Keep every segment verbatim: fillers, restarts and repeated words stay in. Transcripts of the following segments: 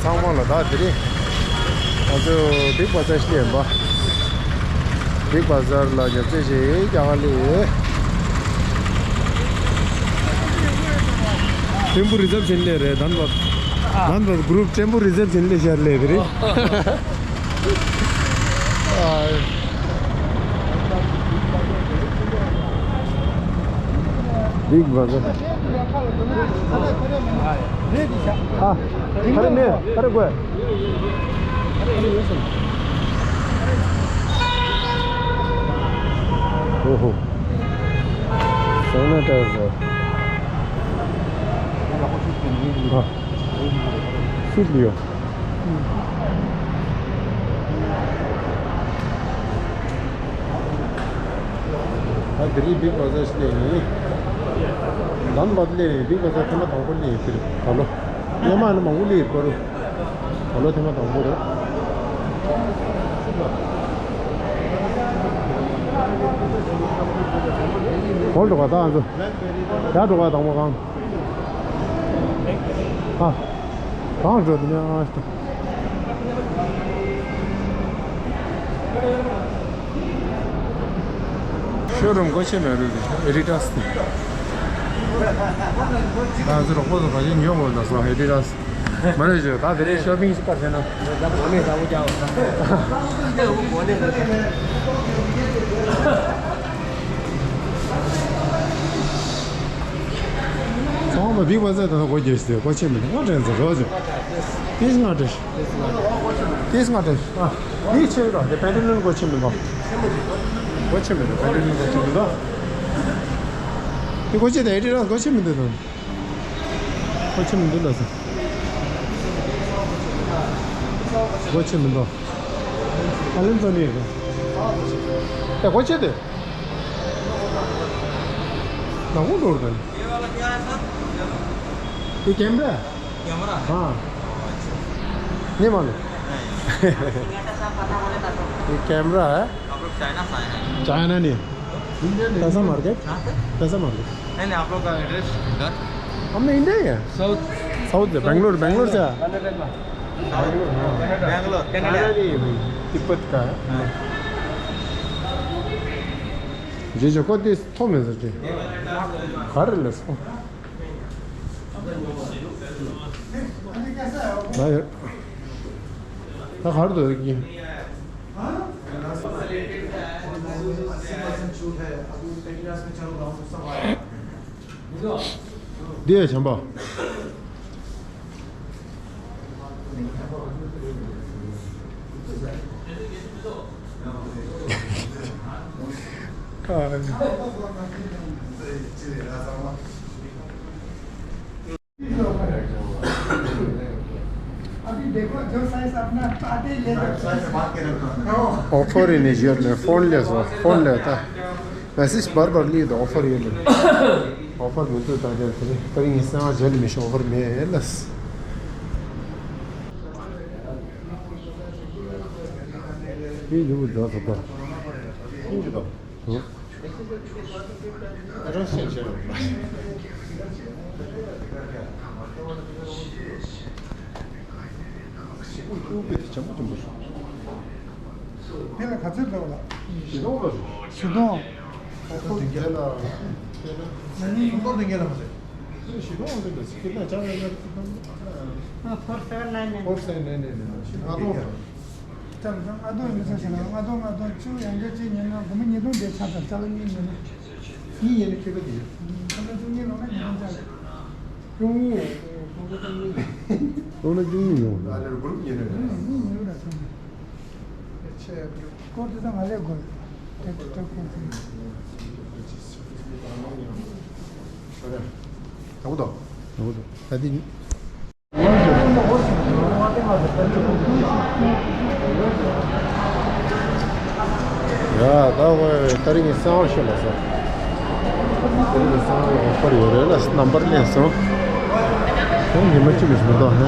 ཚང་མ་ལ་ད་དེ་རིང་ང་ཚོ་བིག་བ་ཛར་སླེབས་ཡིན་པ། བིག་བ་ཛར་ལ་རྒྱབ་སྐྱོར་བྱེད་རྒྱག་ག་སླེབས་ཡོད། ཊེམ་པོ་རི་ཛབ་བྱེད་སླེབས་རེད། དན་བ། དན་བ་གུ་རུབ་ཊེམ་པོ་རི་ཛབ་བྱེད་སླེབས་ཤར་སླེབས་རེད། ཨ། བིག་བ་ཛར། ཨ། ག་རེ་མེད། ག་རེ་དགོས། ཨོ་ཧོ། སེ་ནི་ཊའི་ཛར། ཨ། སུབ་ཡོད། ད་དེ་རིང་བིག་བ་ཛར་སླེབས་ཡིན། དན་བ་སླེབས་ཡིན། བིག་བ་ཛར་ཐེངས་མ་དང་པོ་སླེབས་ཡིན། དེ་རིང་ད་ལོ། སྔོན་མ་ནི་མང་པོ་སླེབས་ཡོད་པ་རུ། ད་ལོ་ཐེངས་མ་དང་པོ་རེད། གོང་འགྲོ་ག་ད་ང་ཚོ། ཡར་འགྲོ་ག་དང་པོ་གང་། ཨ། གང་འགྲོ་དེ་ནས་ཨ། ཤོ་རུམ་སྒོ་ཕྱེ་མེད་རེད། ཨེ་ཌི་ཌཱས་དེ། ང་ཚོ་རོགས་པ་ཚོ་ག་ཅིག་ཉོ་དགོས་ལ་སོང་། ཨེ་ཌི་ཌཱས། མ་རེད་ཞུ། ད་དེ་རིང་ཤོ་པིང་ཞིག་ག་བྱས་ན། ད་གོ་ནས་ད་བུ་རྒྱག་འོ། ད་གོ་ནས། ཚང་མ་བིག་བ་ཛར་ད་ལྟ་སྒོ་རྒྱག་ཤི་དེ་སྒོ་ཕྱེ་མི་འདུག་ང་དྲན་ཚེ་རོགས་ཅིག་ཏིས་ང་དྲན། ཏིས་ང་དྲན། ཨ། འདི་ཕྱེ་རོགས། དེ་པན་ཊི་ལུན་སྒོ་ཕྱེ་མི་འདུག་སྒོ་ཕྱེ་མི་འདུག་པན་ཊི་ལུན་སྒོ་ཕྱེ་མི་འདུག་དེ་སྒོ་ཕྱེ་དེ་ཨེ་ཌི་ཌཱས་སྒོ་ཕྱེ་མི་འདུག་དང་། སྒོ་ཕྱེ་མི་འདུག་ལ་ཟེར། སྒོ་ཕྱེ་མི་འདུག་ཨ་ལན་ཙོ་ནི་རེད། ཨེ་སྒོ་ཕྱེ་དེ། ནག་པོ་འགྲོ་རེད། ये कैमरा है? कैमरा है? हाँ। अच्छा। नहीं मालूम। नहीं। ये कैमरा है। आप लोग चाइना से आए हैं? चाइना नहीं। इंडियन है। कैसा मार्केट? कहाँ से? कैसा मार्केट? नहीं, नहीं, आप लोग का एड्रेस घर? हम ना इंडिया ही है। साउथ। साउथ है, बैंगलोर, बैंगलोर से आया। बैंगलोर, हाँ। बैंगलोर, कनाडा। चाइना नहीं है भाई, तिब्बत का है। हाँ। जे जो को दिस थो में से। घर ले सो। ད་ཡོད། ད་གར་འདུག་གི། འདི་ཡ་བྱམས་པ། अभी देखो, जो साइज अपना पाते ले सकते हैं। ऑफर ཡིན་ནི་ཡོད་ལེ། ཕོན་ལས་སོ། ཕོན་ལས་ད། མེ་སེཇ་བར་བར་ལི་ད་ཨོ་ཕར་ཡོད་ལེ། ཨོ་ཕར་མི་འདུག་ད་དེ་དེ་རིང་ངས་སེམས་པ་བརྗེད་མི་ཤོག་ཨོ་ཕར་མེད་ལ། ཡིན་འདུག་འགྲོ་ཐུབ་ད། ཡིན་འདུག་ད། དེ་ལ་ག་ཚོད་འགྲོ་ལ། བཞི་སྟོང་ལ། བཞི་སྟོང་། ཨོ་ཕར་དེ་གས་ལ། ཨོ་ཕར་དེ་གས་ལ་མ་ཟད། བཞི་སྟོང་འདི་འདྲ་ཟེར་གྱི་ན་ཅང་ཡང་ཡང་ཅི་དང་། ཕོར་སེ་ནན་ནན་ནན། ཕོར་སེ་ནན་ནན་ནན། ལྔ་སྟོང་། ལྔ་སྟོང་ཡིན་ས་ཞིག་ལ་ལྔ་སྟོང་ལྔ་སྟོང་བཅུ་ཡང་བསྐྱར་གཅིག་ཉན་ན་སྒོར་མོ་ཉིས་སྟོང་དེ་ཆགས་ཙང་ཅ་ལག་གཉིས་ཉན་ན། གཉིས་ཉན་ན་ཁྱད་པར་དེ་ཡོད། ཁ་ལག་བཅུ་གཉིས་ལོངས་ན་ཉིས་སྟོང་ཅ་ལག་བཅུ་གཉིས། ཁོང་ཁོ་བཅུ་གཉིས། ལོངས་ན་བཅུ་གཉིས་ཡོང་ལ། ཨ་ལེ་གུ་རུབ་ཉན་ན་ཡོད། གཉིས་ཉན་ཡོད་ལ་ཚང་མ། ཆེ་སྐོར་དེ་དང་ང་ལས་དགོས། དེ་དེ་ཁོང་ཚོ། ད་གོ་ད། ད་གོ་ད། ད་དེ། ཡ་ད་ཝེ་ད་རིང་གི་སང་ཤོད་ལ་ས། ད་རིང་གི་སང་ལ་ཨོ་ཕར་ཡོད་རེད་ལ་རྣམ་པར་ལེན་སོང་། ད་ཉི་མ་གཅིག་མི་ཞིག་མི་འདུག་ཧ།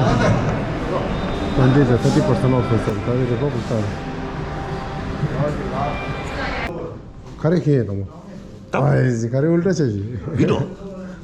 ད་འདི་ད་ཐར་ཊི་པར་སེན་ཊི་ཨོཕ་ཟེར་ད་རེད་རེད་པ་པོ་ས་རེད། ག་རེ་ཁེ་ཡིན་དང་མོ། ཨ་ཡེ་ག་རེ་ཨུལ་ཊ་ཆ་ཞིག་མི་འདུག་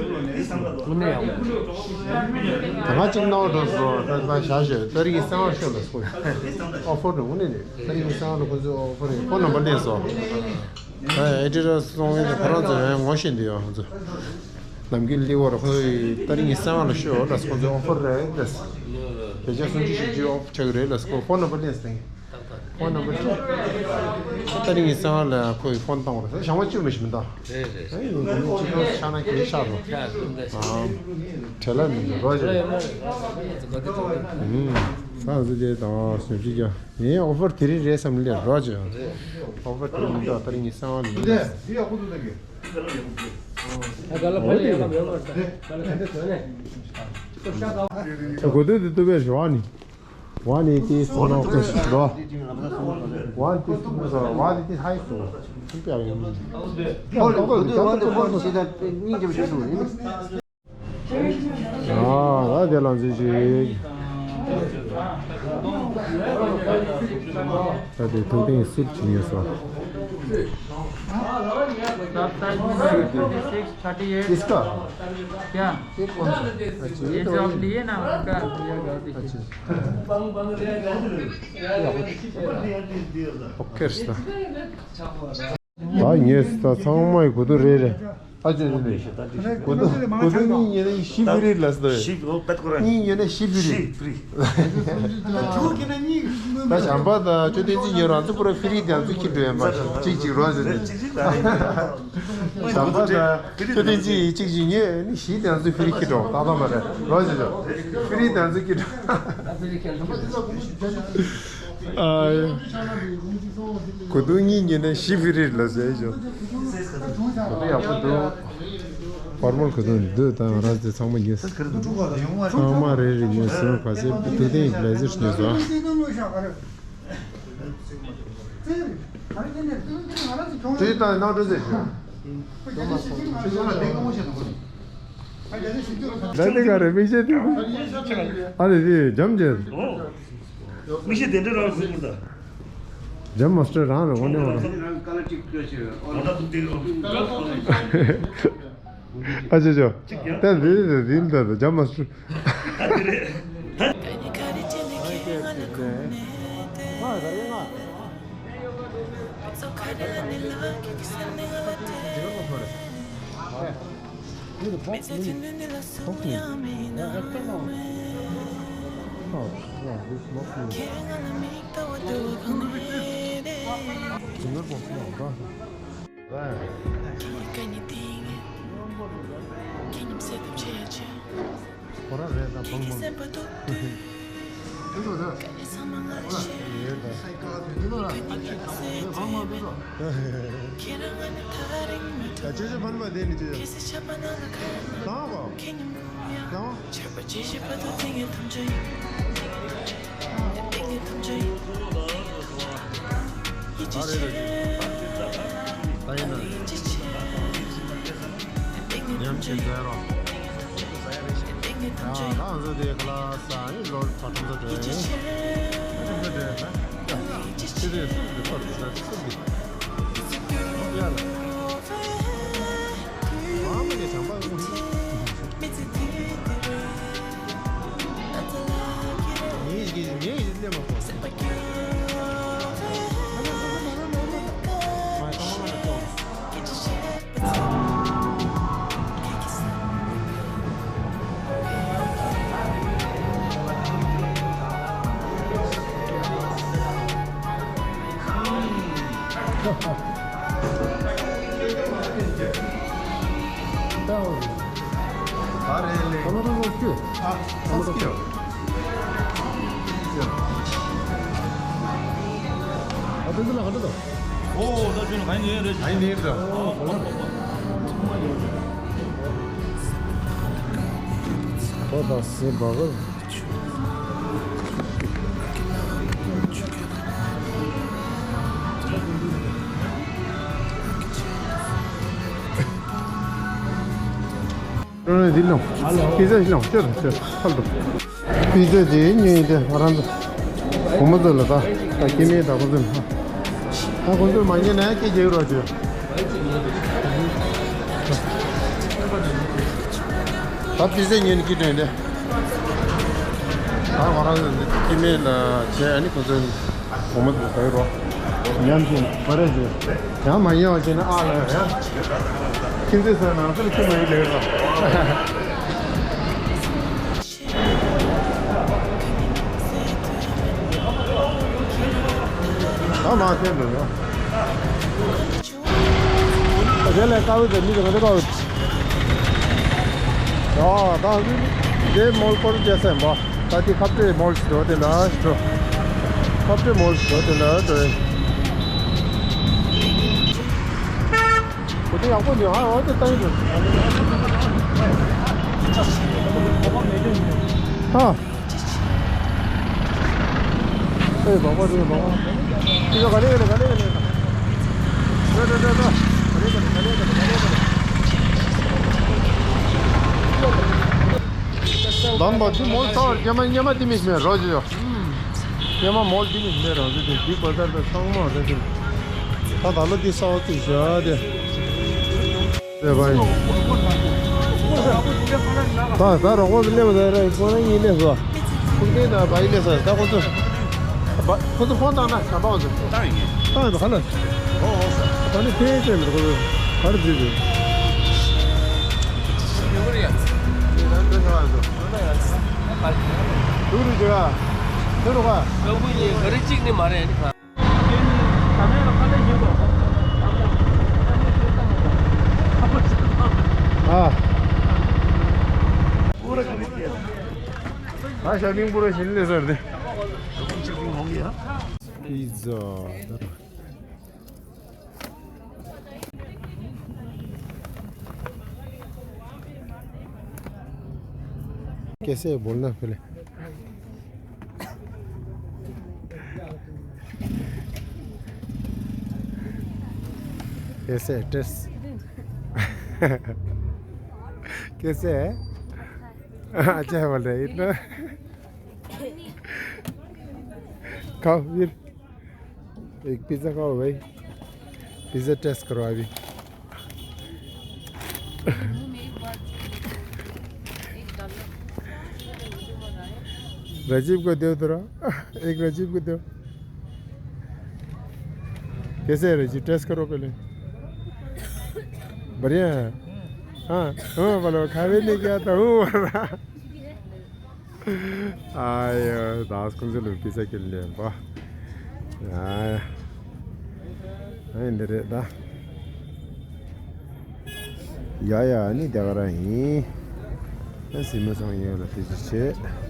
ད་ང་གཅིག་སྣང་བ་འགྲོ་སོང་། ད་ད་བཞག་བཞག་ཏ་རིག་གི་གསང་བ་ཤོད་ལ་སོང་། ཨོ་ཕོར་འགྲོ་དངོས་གནས་རེད། ཏ་རིག་གི་གསང་བ་ལ་ཁོ་ཚོས་ཨོ་ཕོར་རེད། ཕོན་ནམ་བར་ལེན་སོང་། ཨེ་ཌི་ཌ་སི་སོང་ཡོད་ཁོ་རང་ཚོ་ཡང་ངོ་ཤེས་འདུག་ཡོད་ཁོ་ཚོ། ནམ་རྒྱུན་ལི་བར་ཁོ་ཚོ་ཡི་ཏ་རིག་གི་གསང་བ་ལ་ཤོད་ལ་ཁོ་ཚོས་ཨོ་ཕོར་རེད་ལ། བརྒྱ་ཆ་སུམ་ཅུ་བཞི་བཅུ་ཨོཕ་ཆག་གི་རེད་ལ་ཁོ་ཕོན་ནམ་བར་ལེན་སོང་། ཕོན་ནམ་བར་ཅི། ཏ་རིག་གི་གསང་བ་ལ་ཁོ་ཡི་ཕོན་བཏང་བ་རེད། ཞང་བ་བཅུ་མི་ཞིག་མི་འདུག་རེད་རེད། ཨེ་ཡིན་ནི་གཅིག་པོ་ཤ་ན་གྱིས་ཤ་རོ། ཤ་རུང་ག་ཤ། ཨ། བྲེལ་ལ་མི་འགྲོ་རོགས་བྱེད། ཨུམ། ས་ཟི་དེ་དང་སུམ་ཅུ་བརྒྱ། ངས་ཨོ་ཕོར་དེ་རིང་རེད་བསམ་ལེ་རོགས་བྱེད། ཨོ་ཕོར་དེ་རིང་མི་འདུག་ཏ་རིག་གི་གསང་བ་ལ་ཡིན་ལ། འདི་ཡག་པོ་འདུག་ད་གི། ད་ག་ལ་ཕ་ལ་ཡག་པོ་ཡོད་མ་རེད། ད་ག་ལ་ཕ་ལ་དོན་ནས། གོ་ཐོས་དེ་ཏུ་བས་རོགས་ནི། ཝ་ནི་ཏི་སུ་ནོ་ཀི་ཤི་རོ། ཝ་ནི་ཏི་སུ་ནོ་ཀི་ཤི་རོ། ཝ་ནི་ཏི་ཧའི་སུ། ཁྱིམ་པ་ཡང་ཡོད། ཧོ་ལ་གོ་དུ་ཝ་ནི་ཧོ་ལ་ཤེས་ད་སྙིང་རྗེ་པོ་ཞིག་འདུག་ཨེ། ཨ་ད་དེ་ལ་འཛུལ་ཞིག་ད་དེ་ཐུག་ཐེངས་སུར་ཅིག་ཉོས་སོ། Cup size six thirty eight. इसका? क्या? ये कौन सा? अच्छा, ये ये तो जो आप लिए ना, उनका। अच्छा। ཨོ་ཁེ་རེད། ད་ངས་ད་ཚང་མ་ཡི་གོ་དུ་རེད་རེད། ཨ་ཅེ་རེད་རེད། གོ་དུ་གོ་དུ་གཉིས་ཉོས་ན་ཞི་བི་རི་ལ་སོ། ཞི་བི་ཨོ་པད་ཁོ་རང་གཉིས་ཉོས་ན་ཞི་བི་རི། ཞི་བི་རི། ད་ཞང་པ་དང་ཅོ་ཏན་ཅི་ཉོས་རང་ཚོ་པུ་ར་ཧྥི་རི་དེ་ཚོ་ཁྱེར་འགྲོ་ཡོད་མ་གཅིག་གཅིག་རོགས་ཟེར་ནས། ཞང་པ་དང་ཅོ་ཏན་ཅི་གཅིག་གཅིག་ཉོས་ནི་ཞི་དེ་ཚོ་ཧྥི་རི་ཁྱེར་འགྲོ་ཏག་ཏག་མ་རེད་རོགས་ཟེར་ཆོག་ཧྥི་རི་དེ་ཚོ་ཁྱེར་འགྲོ། ཨ། གོ་དུང་གཉིས་ཉོས་ན་ཞི་བི་རི་ལ་ཟེར་ཞོ། གོ་དུང་ཡག་པོ་འདུག་ཧོར་མོན་གོ་དུང་འདུག་ད་ང་རང་ཚོ་ཚང་མ་ཉོས། ཚང་མ་རེ་རེ་ཉོས་སོང་། ག་ཚད་ཐུག་ཐེངས་བླེ་ཟེར་ཉོས་སོང་། དེ་དང་ནང་འགྲོ་ཟེར་ཞོ། ད་དེ་ག་རེ་མིག་ཤེལ་དེ། ཨ་ནི་དེ་འཇམ་བྱས། མིག་ཤེལ་དེ་འདྲ་རང་བཟོས་ཀྱི་འདུག་ཇམ་མ་སྟར་རང་རེད་འོ་ནི་འོ་རེད། ཨ་ཅེ་ཅོ། ད་འདི་འདི་འདི་འདི་འདི་ཇམ་མ་སྟར། Oh, yeah, this smoke is. ཁོ་རང་རེད་ད་བང་བང་། ཁྱེད་ཚོ་ད། ཨ་ཅེ་ཅེ་ཕན་པ་དེ་ནི་ཅེ། ད་བ། ད་བ། ཨ་རེ་རེ། ད་ཡིན་ན། ཉམས་ཞིག་མཛད་རོགས། ཡང་ལགས་འཛོལ་དེ་ཁ་ལག་ས་ཡིན་ལོ་བ་ཁྲོམ་ས་དེ། ཁྲོམ་ས་དེ་ན། ཡ། ཁྱེད་དེ་སུ་དེ་ཁོ་རེ་ས་སུ་དེ། ཡ་ལ། ཨ་མ་དེ་བྱམས་པ་ངུ། ངའི་ཡི་གེ་ངའི་ཡི་གེ་སླེབས་མ་སོང་། འདི་ལོངས། པི་ཛ་ཞིག་ལོངས། ཤོད་ཤོད་ཁ་ལ་འགྲོ། པི་ཛ་དེ་ཉོས་ཡིན་ཏེ་ང་རང་ཚོ། བུ་མོ་ཚོ་ལ་ད། ད་སྐྱེ་དམན་ད་ཁོ་ཚོ་ལ། ད་ཁོ་ཚོ་མ་ཉོས་ན་སྐད་རྒྱག་རོགས་བྱོས། ད་པི་ཛ་ཉོས་ནས་སྐྱིད་དྲན་ཏེ། ད་ང་རང་ཚོ་འདི་སྐྱེ་དམན་ལ་བྱས་ཨ་ནི་ཁོ་ཚོ། བུ་མོ་ཚོ་ལ་ད་རོགས། ཉམས་ཤིང་མ་རེད་ཟེར། ཡང་མ་ཉོས་པ་བྱས་ན་ཨ་ལ་ཡང་། ཁྱིམ་མཚེས་ཚོའི་ནང་ཚུར་ཁྱིམ་མ་ཡིན་ལེགས་རོགས། ད་མ་ཐོན་འགྲོ་ཡོང་། དེ་ལས་དཀའ་བའི་དེ་མི་དེ་ག་དེ་དཀའ་བའི། ཨ་ད་དེ་མོལ་སྐོར་རྒྱག་སེམས་པ། ད་དེ་ཁབ་ཏྲེ་མོལ་ཞིག་འགྲོ་དེ་ལ་འགྲོ། ཁབ་ཏྲེ་མོལ་ཞིག་འགྲོ་དེ་ལ་འགྲོ། གོ་དེ་ཡག་པོ་འདུག་ཨ་འོ་དེ་ལྟ་ཡི་འདུག་ཨ། ཨེ་སྦག་སྦག་རེད་སྦག་སྦག་ཨེ་ག་ལེ་ག་ལེ་ག་ལེ་ག་ལེ། རེད་རེད་རེད་རེད། ག་ལེ་ག་ལེ་ག་ལེ་ག་ལེ་ག་ལེ་ག་ལེ། དམ་པ་འདི་མོ་ཚ་བར་སྐྱེ་མ་སྙེ་མ་དེ་མི་སྨྲས་རོ་ཅི་ཡོ། སྙེ་མ་མོ་འདི་མི་སྨྲས་རོ་ཅི་དེ་འདི་གོ་ཚར་དུ་ཚང་མ་རེད་དེ། ད་ད་ལོ་འདི་ས་བ་ཏི་བཞག་དེ། རེད་བ་ཡིན། ད་ད་རོགས་པ་སླེབས་པ་ད་ར་ཁོ་རང་གཉིས་སླེབས་སོ། ཁུག་རྟེན་དང་བ་ཡི་སླེབས་སོ་ད་ཁོ་ཚོ། བ་ཁོ་ཚོ་ཕོན་བཏང་ན་བྱམས་པ་བ་ཚོ། བཏང་ཡིན། བཏང་ཡིན་ད་ག་ལ། ཨོ་ཨོ་ས། ད་ནི་ཕན་ཚུན་མི་ཁོ་ཚོ་ག་རེ་བྱེད་དགོས། ཡོད་རེད་ཡ། ཡོད་རེད་ཡ། ཡོད་རེད་ཡ། ཡོད་རེད་ཡ། ཨ། ད་ཞག་གླིང་པུ་ར་ཞིན་ལེ་ཟེར་ཏེ། པི་ཛ། कैसे है बोलना पहले। कैसे है टेस्ट? कैसे है? अच्छा है बोल रहे हैं, इतना। खाओ फिर। एक पिज़्ज़ा खाओ भाई, पिज़्ज़ा टेस्ट करो अभी। राजीव को दो थोड़ा, एक राजीव को दो। कैसे है राजीव, टेस्ट करो पहले। बढ़िया है। हाँ, हाँ, बोलो, खावे नहीं क्या था, हूँ बोल रहा। ཨ་ཡ། ད་ཁོང་ཚོ་ལ་པི་ཙ་ཁྱེར་ལེན་པ། ཨ་ཡ། ཨ་ཡ་འདི་རེད་ད། ཡ་ཡ་ཨ་ནི་དེ་ག་རང་ཡིན། ཨ་སི་མ་སང་ཡོད་ལ་དེ་ཅི་བྱེད།